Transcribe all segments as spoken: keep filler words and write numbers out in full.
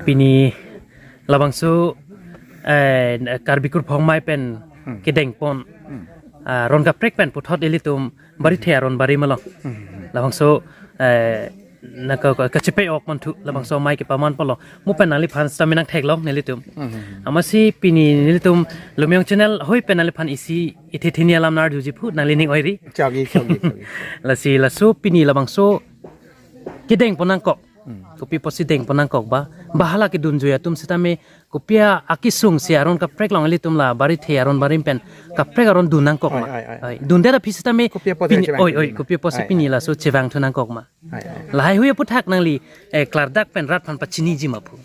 Pini labangso eh, Karbi Kurphong Amei pen kedengpon aron kaprek pen puthot ilitum Barithe aron barim along. Labangso eh, nangka ka- kachepe-ok manthu labangso amei kepaman polo. Mo pen nangliphan sitame nangtheklong nelitum. Amatsi pini nelitum Lumyong Channel hoi pen nangliphan isi ithe thini alam nar juji phu nanglining oiri. Chogi, chogi, chogi. Lasi laso pini labangso kedengpon nangkok. Kopi apotsi dengpon nangkok ba. Ba hala kedunjui atum sitame kopi akesung si aron kaprek along ilitum la Barithe aron barim pen kaprek aron dun nangkok ma. Oi, oi, oi. Oi, dundet aphi sitame kopi apotsi pini, chevang oi, oi, pini ma. Kopi apotsi oi, pini oi, laso chevangthu nangkok ma. Oi, oi. Lahai hui aphuthak nangli eh, klardak pen rat aphan pachiniji ma phu.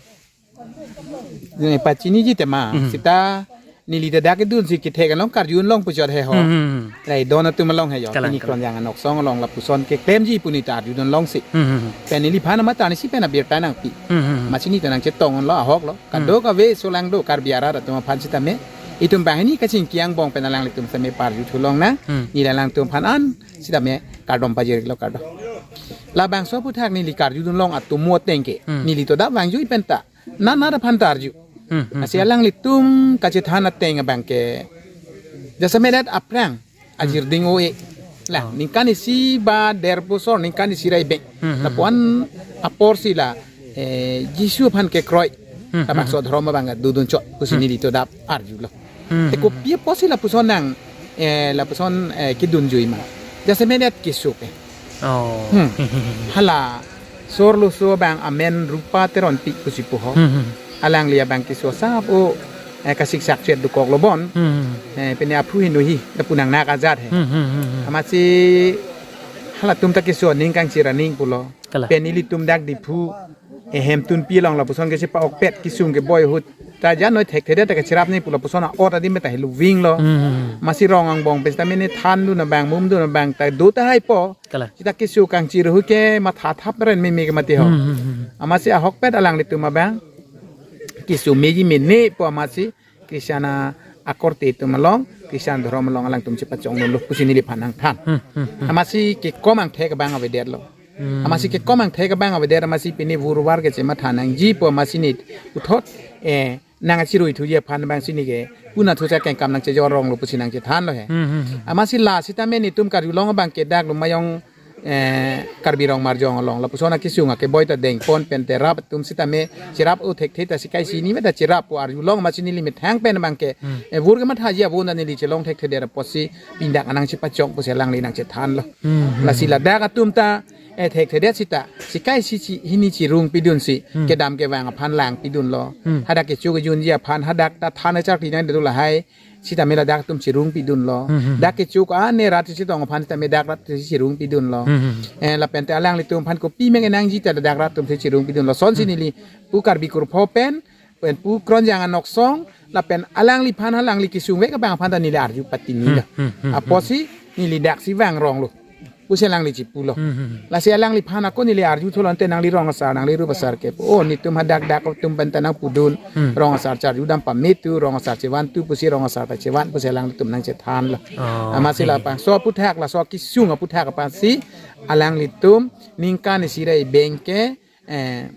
Neli pachiniji tema, sita neli ta dak kedunsi kethek along karjudun long puchot he ho. Hmm, hmm, hmm. Lahai don atum along he jo. Kalang, pini kalang. Kronjang anoksong along lapuson keklemji pu neli ta arjudun longsi. Hmm, hmm, hmm. Pen neliphan amat ta nisi pen abirta nangpi. Hmm, hmm, hmm. Amatsi neli ta nangchetonglo ahok lo. Kadokave solangdo Karbi arat atum aphan sitame. Itum banghini kachingki angbong pen alanglitum sitame parjuthu longnang. Hmm. Neli alangtum aphan an sitame kardom pajirlo, kardom. Labangso aphuthak neli karjudun long atum mo ateng ke. Hmm. Neli to dak vangjui pen ta. Nana aphan ta arju. Hmm, hmm, hmm. Lasi alanglitum kachethan ateng abang ke. Jasemet aphrang ajir ding o e. La, oh, ningkan isi ba der pusor, ningkan isi ra ibeng. Hmm, hmm. Lapuan aporsi la eh, Jisu aphan kekroi. Hmm, hmm. Labangso dhorom abang dodun chot pusi neli to dak arjulo. Hmm, hmm. Te kopi apotsi lapuson nang eh, lapuson eh, kedunjui ma. Jasemet keso pen. Oh. Hmm. Hala sorloso abang amen Rupa Teronpi pusi pu ho. Hmm, hmm. Alangli abang keso asap o eh, kasiksak chet dokoklo bon. Hmm, hmm. Eh, pine aphu hinu hi lapu nangnak ajat he. Hmm, hmm, hmm, hmm. Amatsi halatum ta keso aning kangchir aning pulo. Kalang. Pen ilitum dak Diphu eh, hemtunpi along lapuson kesi pa-okpet kesung keboi ahut. Ta jan noi thekthedet ta kachirap nangji pu lapuson a-ot adim ta helu vinglo. Hmm. Amatsi rong angbong pen sitame ne thandun abang mumdun abang ta do tahai po. Kalang. Sita keso kangchir ahut ke matha thap ren meme ke mati ho. Hmm, hmm, hmm. Amatsi ahokpet alanglitum abang keso meji mene po amatsi Christian akorte atum along, Christian dhorom along alangtum chepachongdunlo pusi neliphan nangthan. Hmm, hmm, hmm. Amatsi kekom angthek abang avedetlo. Hmm. Amatsi kekom angthek abang avedet amatsi pini vurvar kechematha nangji pu amatsi neli puthot eh, nangkachiruithuji aphan abang si neli ke puna thucha kengkam nangchejor ronglo pusi nangchethanlo he. Hmm, hmm, hmm. Amatsi la sitame netum karjulong abang ke dak Lumayong eh, Karbi Rongmarjong along lapuson akesung akeboi ta dengpon pen te rap atum sitame chirap o thekthe ta sikai sini meta chirap pu arjulong amatsi neli methang pen abang ke, hmm, eh, vur kemathaji abon ta neli chelong thekthedet apotsi pindak anang chepachong pusi alangli nangchethanlo. Hmm, hmm. Lasi ladak atum ta eh, thekthedet sita sikai si chi hini chirung pidunsi, hmm, kedam kevang aphan lang pidunlo. Hmm. Hadak kecho kejunji aphan hadak ta than achar tinang dulu lahai sitame ladak atum chirung pidunlo. Hmm, hmm. Dak kecho ka ne rat chetong aphan sitame dak rat chirung pidunlo. Hmm, hmm. Eh, lapen te alanglitum aphan kopi meng enangji ta dak rat atum chirung pidunlo. Sonsi, hmm, neli pu Karbi Kurphong pen, pen pu Kronjang anoksong, lapen alangliphan alangli kesung vek abang aphan ta neli arju patinilo. Hmm, hmm, hmm, hmm. Apotsi neli daksi vang ronglo pusi alangli chipulo. Hmm, hmm, hmm. Lasi alangliphan ako neli arjuthulo ante nangli rong asar, nangli rup asar ke. Oh, netum hadak dak atum pen ta nangpudun. Hmm. Rong asar charjudam pame tu, rong asar chevan tu, pusi rong asar ta chevan, pusi alanglitum nangchethanlo. Oh, amatsi, hey, labangso aphuthak, laso kesung aphuthak apotsi alanglitum ningkan isi ra ibeng ke eh,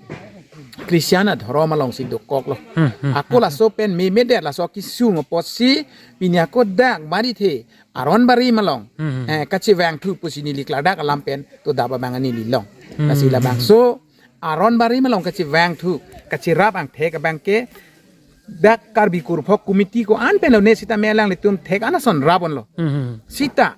Christian adhorom alongsi dokoklo. Hmm, hmm, hmm. Ako laso pen memedet laso kesung apotsi pini ako dak Barithe aron barim along, hmm, hmm, eh, kachevangthu pusi neli klardak alam pen to daba bang ani lilong. Hmm. Lasi labangso aron barim along kachevangthu, kachirap angthek abang ke dak Karbi Kurphong Committee ko-an pen lo ne sitame alanglitum thek an ason rap-onlo. Hmm, hmm. Sita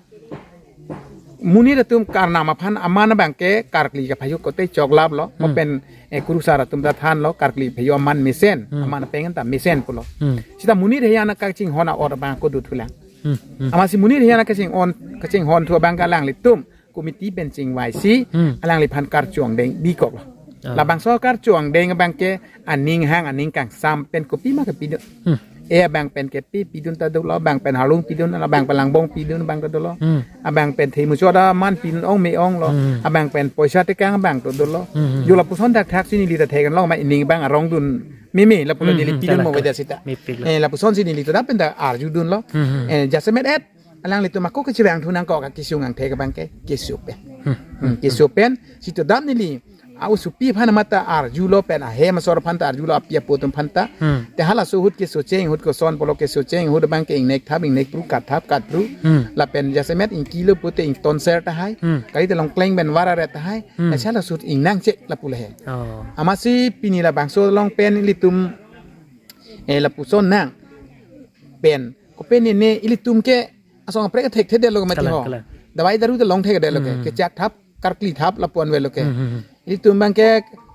monit atum karnam aphan aman abang ke karkli kaphajo kote choklaplo. Hmm. Mo pen, eh, kurusar atum ta thanlo karkli phajo aman mesen. Hmm. Aman pengen ta mesen pulo. Hmm. Sita monit heyan kachinghon a-or abang ko dothulang. Hmm, hmm. Amatsi monit heyan kachinghon, kachinghonthu abang ke alanglitum committee pen chingvaisi, hmm, alangliphan karcho angdeng bikoklo. Ah. Labangso karcho angdeng abang ke aning hang aning kangsam pen kopima kepidun. Hmm. Eh, abang pen kepi pidun ta dolo, abang pen halung pidun, abang pen langbong pidun abang ta dolo. Hmm. Abang pen themu choda man pidun ong me onglo. Hmm. Abang pen poisa tekang abang ta dolo. Hmm. Jo lapuson thakthak si neli ta theklong ma ining abang arongdun meme lapulo. Hmm, neli, hmm, pidun, kalang, mo kalang, vaja sita. Mepiklo. Eh, lapusonsi neli to dak pen ta arjudunlo. Hmm, hmm. Eh, jasemet alanglitum ako kachevangthu nangkok akesung angthek abang ke keso pen. Hmm. Hmm, keso pen si to dam neli A-osopi aphan mata arjulo pen ahem asor aphan ta arjulo, api apo atum aphan ta. Hmm. Te halaso ahut keso cheng, ahut koson pulo keso cheng, ahut abang ke ingnek thap, ingnek phru, kat thap, kat phru. Hmm. Lapen jasemet ingkilo pute ingtonser tahai. Hmm. Kali te longkleng pen vara re tahai. Hmm. Lasi halaso ahut ingnang chek lapu le he. Oh. Amatsi pini labangso along pen ilitum, eh, lapuson nang pen. Kopi ne ne ilitum ke asong kaprek thekthedetlo mati Kalang, ho. Kalang. Dawai daru ta longthekdetlo ke. Hmm. Kechak thap, karkli thap lapu-an avelo ke. Hmm, hmm, hmm. Ilitum abang ke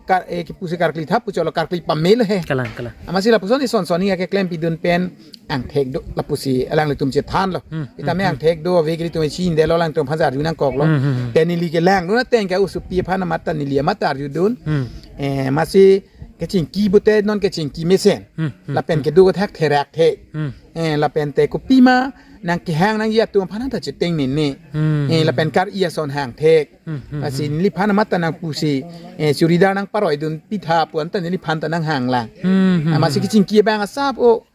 kar, eh, kipusi karkli thap pu cholo, karkli pamelo he. Kalang, kalang. Amatsi lapuson ison son ni keklem pidun pen angthek do lapusi alanglitum chethanlo. Hmm, Sitame hmm, hmm. angthek do ave ke ilitum chinidetlo, alangtum aphan arju nangkoklo. Hmm, hmm, hmm. Te neli kelang dun ateng ke a-osopi aphan mata neli mata arjudun. Hmm. Eh, amatsi kechingki pute non kechingki mesen. Hmm, hmm, Lapen hmm. kedo kethak therak the. Hmm. Eh, lapen te kopima nangkehang nangji atum aphan ta cheteng ne ne. Hmm. Eh, lapen kar-i ason hangthek. Hmm, hmm, Lasi hmm. neliphan mata nangpusi, eh, churidar nangparoidun pitha pu-an ta neliphan ta nanghanglang. Hmm, hmm, Amatsi hmm. kechingki abang asap o,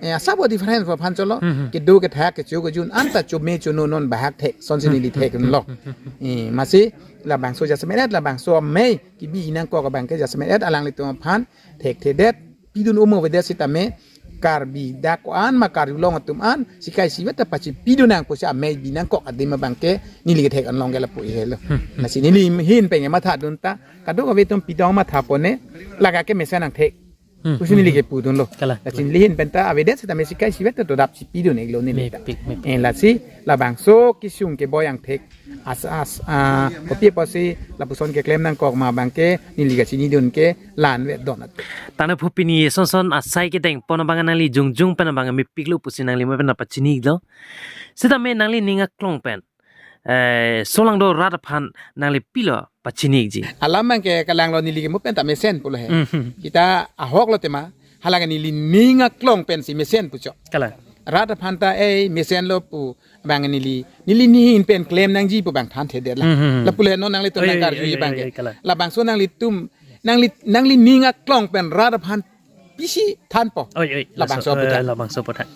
eh, asap o difference aphan cholo. Hmm, hmm. Kedo kethak kecho kejun anta chome chono non bahak thek. Sonsi neli theklo. Hmm, hmm, hmm. Eh, amatsi labangso jasemet labangso amei kebi nangkok abang ke jasemet alanglitum aphan thekthedet, pidun omo avedet sitame, Karbi dak ko-an ma Karbi Anglong atum an, sikai sivet ta pachipidun nang pusi amei bi nangkok adim abang ke neli kethek anlong ke lapu ihelo. Hmm, hmm. Lasi neli hin pen mathadun ta, kadokave atum pidun matha pone, lake mesen angthek. Hmm, Pusi hmm, neli hmm. kepudunlo. Kalang, Lasi kalang. neli hin pen ta avedet sitame sikai sivet ta dodap si pidun iklo neli ta. Mepik, mepik. Eh, lasi labangso kesung keboi angthek. As, as, ah, kopi apotsi lapuson keklem nangkok ma abang ke neli kachinidun ke la-an ave donat. Tangte phu pini son son asai kedeng pon abang nangli jongjong pen abang mepiklo pusi nangli mo pen pachinilo. Sitame nanglining aklong pen, eh, solangdo rat aphan nangli pilo pachinikji. Alam abang ke kalanglo, neli ke mo pen ta mesen pulo he. Mhm. Sita ahoklo tema, hala ke nelining aklong pensi mesen puchot. Kalang. Rat aphan ta ei mesenlo pu abang neli, nelining pen klem nangji pu abang thanthedetlang. Hmm, hmm, hmm. Lapu le non nanglitum Oi, nang oi, karju oi, abang oi, ke. oi, kalang. Labangso nanglitum, nangli, nanglining aklong pen rat aphan pisi thanpo. Oi, oi, Labangso laso, aphuthak. eh, labangso aphuthak.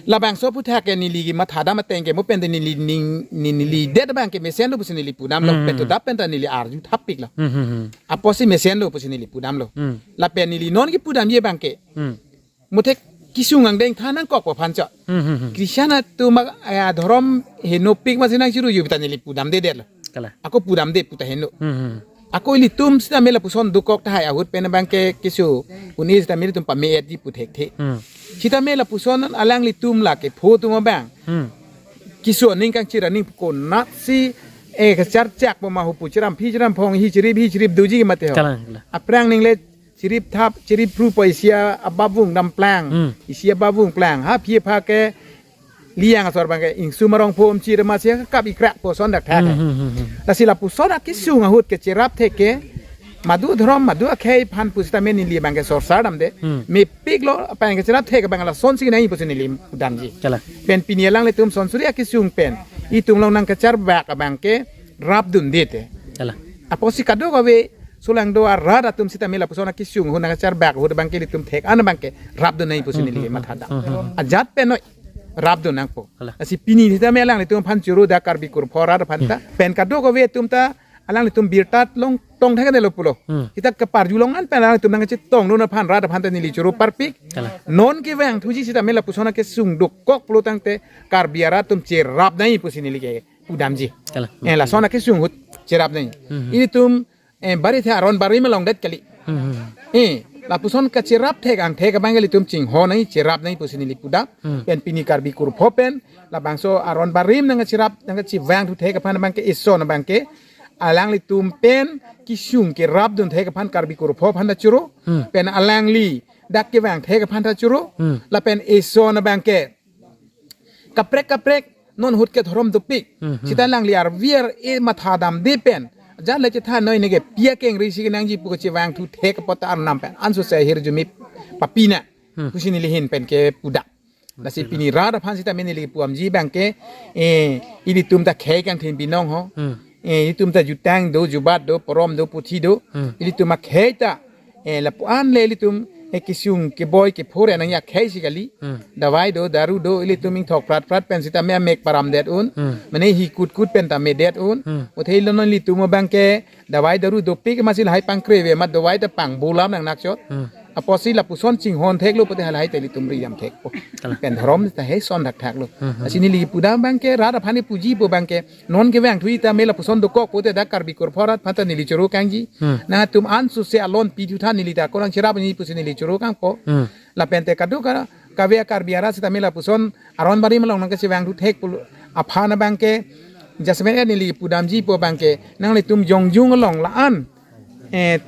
Labangso aphuthak ke neli kemathadam ateng ke mo pen de nelining, ne-, nelidet abang ke mesenlo pusi neli pudamlo. Hmm, hmm, Pen hmm. dodap pen ta neli arju thapiklo. Hmm, hmm, hmm. Apotsi mesenlo pusi neli pudamlo. Hmm. Lapen neli non kepudamji abang ke. Hmm. Mo thek kesung angdeng than nangkokpo aphan chot. Hmm, hmm, hmm. Christian atum ma, eh, adhorom henopik amatsi nangchiruji pu ta neli pudamdedetlo. Kalang. Ako pudamde pu ta heno. Hmm, hmm. Ako ilitum sitame lapuson dokok tahai ahut pen abang ke keso un-e sitame ilitum pame-etji pu thekthe. Hmm. Sitame lapuson alanglitum lake pho atum abang. Hmm. Keso aning kangchir aning konatsi, eh, kacharchak po ma hu pu chiram phi chiram phong hi chirip hi chirip doji ke mate ho. Kalang, kalang. Aphrang ning le chirip thap, chirip phru po isi abavung damplang. Hmm. Isi abavung plang. Ha phi apha ke liang asor abang ke ingsum arong phom chir amatsi kap ikrak po ason dak thak. Hmm, hmm, hmm, hmm. Lasi lapuson akesung ahut ke cherap thek ke madu adhorom, madu akhei aphan pusitame neli abang ke sorsar damde. Hmm. Mepiklo aphan ke cherap thek abang lasonsi nangji pusi neli pudamji. Kalang. Pen pini alanglitum son suri akesung pen itum along nangkacharbak abang ke rapdunde te. Kalang. Apotsi kadokave solangdo arat atum sitame lapuson akesung ahut nangkacharbak ahut abang ke ilitum thek-an abang ke rapdun nangji pusi Hmm, neli hmm, mathadam. hmm, hmm, hmm. Ajat pen noi rapdun nangpo. Kalang. Lasi pini sitame alanglitum aphan choro dak Karbi kurpho rat aphan ta. Hmm. Pen kadokave atum ta alanglitum birta longtong theknelo pulo. Hmm. Sita kaparjulong an pen alanglitum nangchetongdun aphan rat aphan ta neli choro parpik. Kalang. Non kevangthuji sitame lapuson akesung dokok pulo tangte Karbi arat atum cherap nangji pusi neli kepudamji. Kalang. Eh, lason akesung ahut cherap nangji. Hmm. Ilitum, eh, barit he aron barim along det kali. Hmm. Eh, lapuson kacherap thek angthek abang ke ilitum chinghon nangji, cherap nangji pusi neli pudam. Hmm. Pen pini Karbi kurpho pen labangso aron barim nangkacherap nangkachevangthu thek aphan abang ke ison abang ke alanglitum pen kesung kerapdun thek aphan Karbi kurpho aphan ta choro. Hmm. Pen alangli dak kevang thek aphan ta choro. Hmm. Lapen ison abang ke kaprek kaprek non ahut ke dhorom dopik. Hmm, hmm. Sita alangli arvi ar-e mathadamde pen. Jat le chethan noi neke pia kengri si kenangji pu kachevangthu thek apot ta arnam pen anso se hirjume papina. Hmm. Pusi neli hin pen kepudam. Lasi Betul. pini rat aphan sitame neli pudamji abang ke, eh, ilitum ta khei kangthin binong ho. Hmm. Eh, ilitum ta jutang do, jubat do, porom do, puthi do. Hmm. Ilitum akhei ta, eh, lapu-an le ilitum, kesung keboi kephore nangji akhei si kali. Hmm. Dawai do, daru do, ilitum ingthok prat prat pen sitame amek param det un. Hmm. Mane hi kut kut pen ta me det un. Hmm. Athe ilo non ilitum abang ke dawai daru dopik amatsi lahai pangkreve amat dawai ta pangbulam nang nakchot. Hmm. Apotsi lapuson chinghon theklo pute halahai ta ilitum ri jam thekpo. Kalang. Pen dhorom ta he son thak thaklo. Hmm, hmm. Lasi neli pudam abang ke rat aphan pujipo abang ke non kevangthu sitame lapuson dokok pute dak Karbi kurpho rat aphan ta neli choro kangji. Hmm. Nangtum ansose alon pithu tha neli ta korang cherap ni pusi neli choro kangpo. Hmm. Lapen te kaduk ka kave Karbi arat sitame lapuson aron barim along nangkachevangthu thek pulo aphan abang ke jasemet neli pudamjipo abang ke nanglitum jongjung along la-an, eh,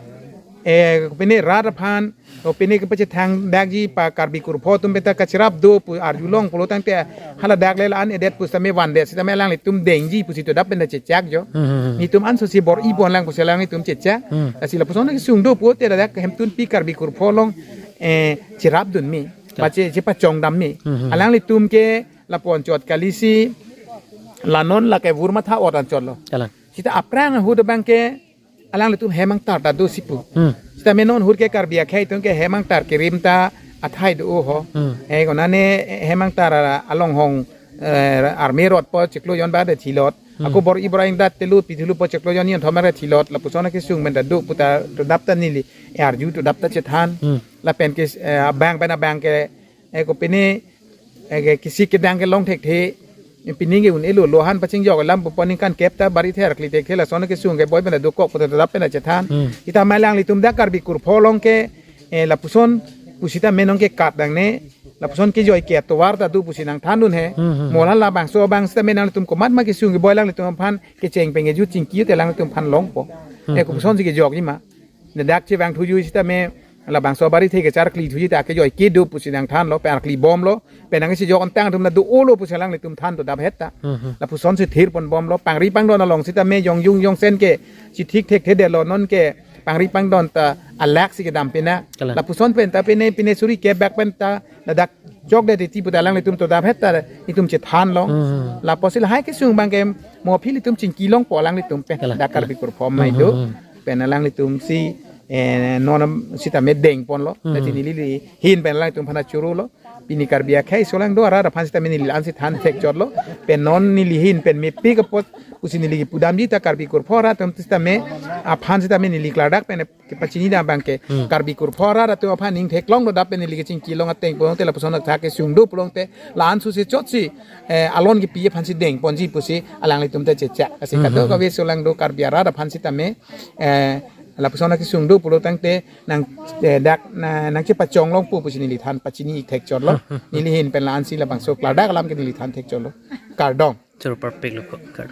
eh, pine rat aphan, o pine kepachethang dakji pa Karbi kurpho atum pen ta kacherap do pu arjulong pulo tangte hala dak le la-an edet pusitame vandet sitame alanglitum dengji pusi to dap pen ta chechak jo. Hmm, hmm, hmm. Nelitum ansose bor-ipo lang pusi alanglitum chechak. Hmm. Lasi lapuson kesung do pute dak Hemtunpi Karbi kurpho along, eh, cherapdun me. Kalang. Pache chepachongdam me. Hmm, hmm. Alanglitum ke lapu-an chot kali si la non lake vur matha ot an chotlo. Kalang. Sita aphrang ahut abang ke alanglitum hem angtar ta dosi pu. Hmm. Sitame non ahut ke Karbi akhei atum ke hem angtar kerim ta athai do ho. Hmm. Eh, konane hem angtar along hong, eh, arme rotpo chiklo jon ba de thilot. Hmm. Ako bor-i bor-i ingdat telut pithu lupo chiklo jon ni thomare thilot lapuson kesung pen ta do puta to dap ta neli, eh, arju to dap ta chethan. Hmm. Lapen ke, eh, abang pen abang ke, eh, ko pine, eh, ke kisi kedang kelong thekthe. Pine ke un-elo lo han pachingjok alam pupo ningkan kep ta bari ther kli thekthe lason kesung keboi pen ta dokok puta to dap pen ta chethan. Hmm. Sitame alanglitum dak Karbi kurpho along ke, eh, lapuson pusitame non ke kat dangne, lapuson kejoi ke atovar ta do pusi nangthandun he. Hmm, hmm, hmm. Mo la labangso abang sitame nanglitum komat ma kesung keboi alanglitum aphan kecheng pen kejut chingki te alanglitum aphan longpo. Hmm, eh, hmm. Kopuson si kejokji ma. Ne dak chevangthuji sitame labangso bari the kecharkli thuji ta kejoi ke do pusi nangthanlo, pen arkli bomlo, pen nangsi jok antang atum na do-olo pusi alanglitum than to dap het ta. Hmm, hmm. Lapuson si thir ponbomlo, pangri pangdon along sitame jongjung jongsen ke si thik thekthe detlo non ke pangri pangdon ta alak si kedam pena. Kalang. Lapuson pen ta pine pine suri kep bak pen ta ladak jok de titi puta alanglitum to dap het ta itum chethanlo. Hmm. Lapuson lahai kesung abang ke mo aphi ilitum chingki longpo alanglitum pen. Kalang, dak Karbi kalang. Kurpho amei do. Hmm, hmm, hmm. Pen alanglitum si, eh, non sitame dengponlo. Hmm. Lasi neli hin pen alanglitum aphan chorolo. Pini Karbi akhei aso lang do arat aphan sitame neli la-an si than thek chotlo. Pen non neli hin pen mepik apot pusi neli pudamji ta Karbi kurpho arat atum sitame aphan sitame neli klardak pen kepachinidam abang ke. Hmm. Karbi kurpho arat atum aphan ning theklong do dap pen neli kechingki long ateng pulote lapuson athak kesung do pulote la-an suse chotsi, eh, alon kepi aphan si dengponji pusi alanglitum ta chechak. Lasi, hmm, kadokave, hmm, aso lang do Karbi arat aphan sitame, eh, lapuson kesung do pulo tangte nang, eh, dak na, nangchepachong longpo pusi neli than pachini ik thek chotlo. Neli hin pen la-an si labangso klardak alam ke neli than thek chotlo. Kardom. Choro parpik lo ko. Kardom.